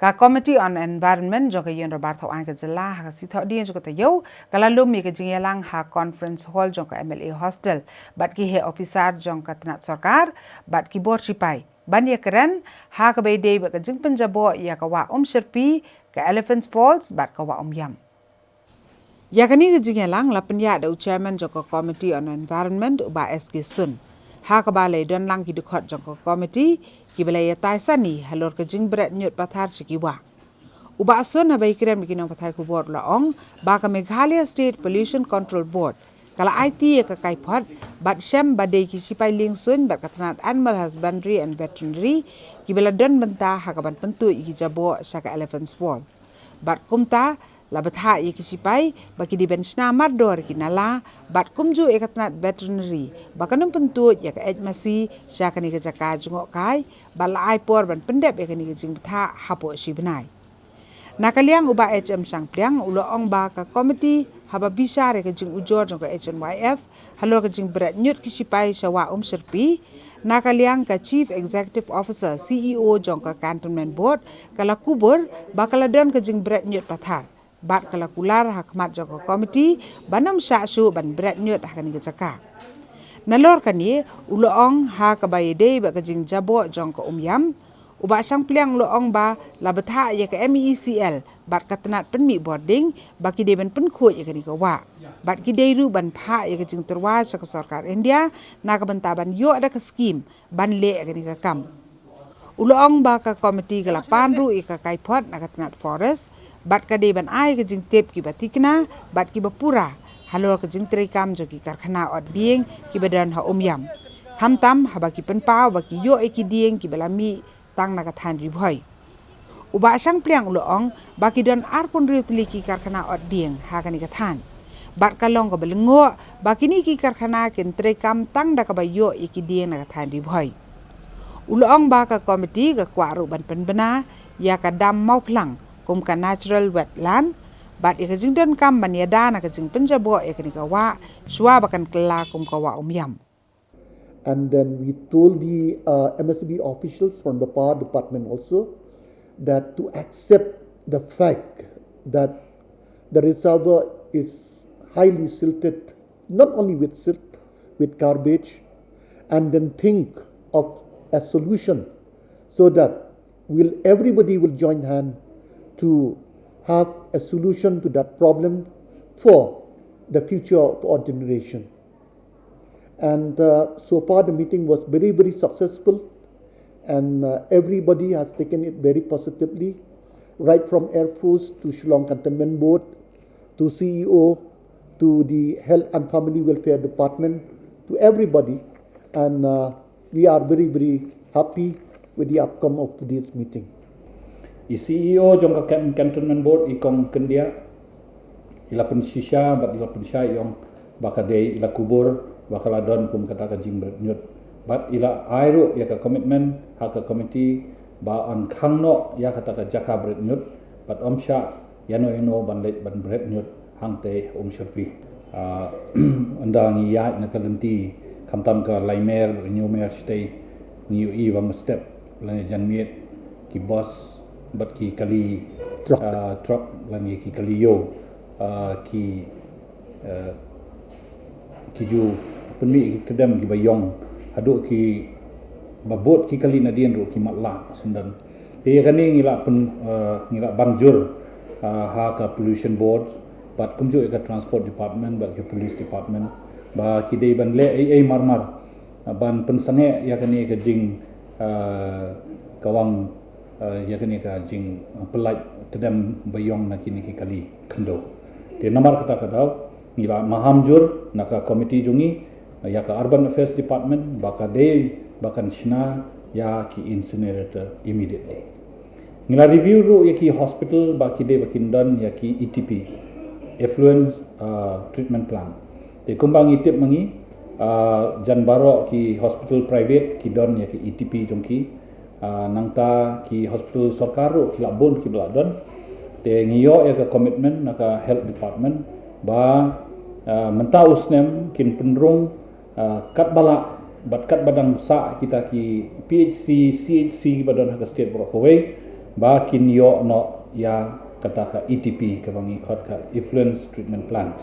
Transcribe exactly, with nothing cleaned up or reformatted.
Ka Committee on Environment jong ka Ïing Dorbar Thaw Aiñ ka Jylla ha ka Sngi Thohdieng jong ka taïew ka la lum ïa ka jingïalang ha Conference Hall jong ka M L A Hostel bad ki heh ophisar jong ka tnat sorkar bad ki bor shipai ban ïakren ha kaba ïadei bad ka jingpynjaboh ïa ka Wah Umshyrpi, ka Elephants Falls bad ka Wah Umiam. Ïa kane ka jingïalang la pynïaid da u Chairman jong ka Committee on Environment, u Bah S K Sun, ha kaba la ïadon lang ki dkhot jong ka Committee kiba la ïatai sani halor ka jingbret ñiut pathar sha ki wah. U Bah Sun, haba ïakren bad ki nongpathai khubor, u la ong ba ka Meghalaya State Pollution Control Board ka la aiti ïa ka kaiphod bad shem ba dei ki shipai liengsuiñ bad ka tnat Animal Husbandry and Veterinary kiba la don bynta ha kaban pyntuid ïa ki jaboh sha ka Elephants Falls. Bad kumta la bthah ïa ki shipai ba ki dei ban shna mardor ïa ki nala bad kumjuh ïa ka tnat Veterinary ba kan ym pyntuid ïa ka eit masi sha kane ka jaka jngohkai bad la ai por ban pyndep ïa kane ka jingbthah hapoh shi bnai. Na ka liang u Bah H M Shangpliang u la ong ba ka Committee haba bishar ïa ka jingujor jong ka H N Y F halor ka jingbret ñiut ki shipai sha Wah Umshyrpi, na ka liang ka Chief Executive Officer, C E O jong ka Cantonment Board ka la kubur ba ka la don ka jingbret ñiut pathar bad ka la kular ha khmat jong ka Committee ban ym shah shuh ban bret ñiut ha kane ka jaka. Nalor kane u la ong ha kaba ïadei bad ka jingjaboh jong ka Umiam, u Bah Shangpliang u la ong ba la bthah ïa ka M E E C L bad ka tnat pynmih bording ba ki dei ban pynkhuid ïa kane ka wah bad ki dei ruh ban phah ïa ka jingtyrwa sha ka sorkar India na ka bynta ban ïoh da ka skim ban leh ïa kane ka kam. U la ong ba ka Committee ka la pan ruh ïa ka kaiphod na ka tnat Forest bad ka dei ban ai ka jingtip kiba thikna bad kiba pura halor ka jingtreikam jong ki karkhana ot dieng kiba don ha Umiam, khamtam haba ki pynpaw ba ki ïoh ïa ki dieng kiba la mih tang na ka thaiñ Ri Bhoi. U Bah Shangpliang u la ong ba ki don arphew hynriew tylli ki karkhana ot dieng ha kane ka thaiñ bad ka long kaba lyngngoh ba kine ki karkhana kin treikam tang da kaba ïoh ïa ki dieng na ka thaiñ Ri Bhoi. U la ong ba ka Committee ka kwah ruh ban pynbna ïa ka dam Mawphlang kum ka natural wetland bad ïa ka jingdonkam ban ïada na ka jingpynjaboh ïa kane ka wah shuwa ba kan kylla kum ka Wah Umiam. And then we told the uh, M S B officials from the power department also that to accept the fact that the reservoir is highly silted, not only with silt, with garbage, and then think of a solution so that will everybody will join hand to have a solution to that problem for the future of our generation. And uh, so far, the meeting was very, very successful, and uh, everybody has taken it very positively, right from Air Force to Shillong Cantonment Board to C E O to the Health and Family Welfare Department to everybody. And uh, we are very, very happy with the outcome of today's meeting. I C E O jong ka Cantonment Board, i Kong Kyndiah, i la pynshisha bad i la pynshai, i ong ba ka dei, i la kubur ba ka la don kum kata ka jingbret ñiut bad i la ai ruh ïa ka commitment ha ka committee ba yn khang noh ïa kata ka jaka bret ñiut bad ym shah ïano ïano ban leit ban bret ñiut hangtei ha Umshyrpi. Ynda ngi ïaid na ka lynti khamtam ka Laimer bad ka Ñiewmer shatei, ngi ïohi ba mynstep lane janmiet ki bus bad ki kali truck lane ki kali ïew ki ki ju pynmih ki tdem kiba ïong haduh kiba bud ki kali nadien ruh ki matlah syndon. Te ïa kane ngi la pyn ngi la ban jur ha ka Pollution Board bad kumjuh ïa ka Transport Department bad ka Police Department ba ki dei ban leh ei ei mar mar ban pynsangeh ïa kane ka jing kawang ïa kane ka jingpyllait tdem ba ïong na kine ki kali khyndew. Te namar kata ka daw ngi la maham jur na ka committee jong ngi ïa ka Urban Affairs Department ba ka dei ba kan shna ïa ki incinerator immediately. Ngi la review ruh ïa ki hospital ba ki dei ba kin don ïa ki E T P, effluent treatment plant. Te kumba ngi tip ma ngi jan baroh ki hospital private ki don ïa ki E T P jong ki. Nangta ki hospital sorkar ruh ki la bun kiba la don. Te ngi ïoh ïa ka commitment na ka Health Department ba mynta u snem kin pynrung katba lah bad katba dang sah kita ki P H C, C H C ba don ha ka state baroh kawei ba kin ïoh noh ïa kata ka E T P kaba ngi khot ka effluent treatment plant.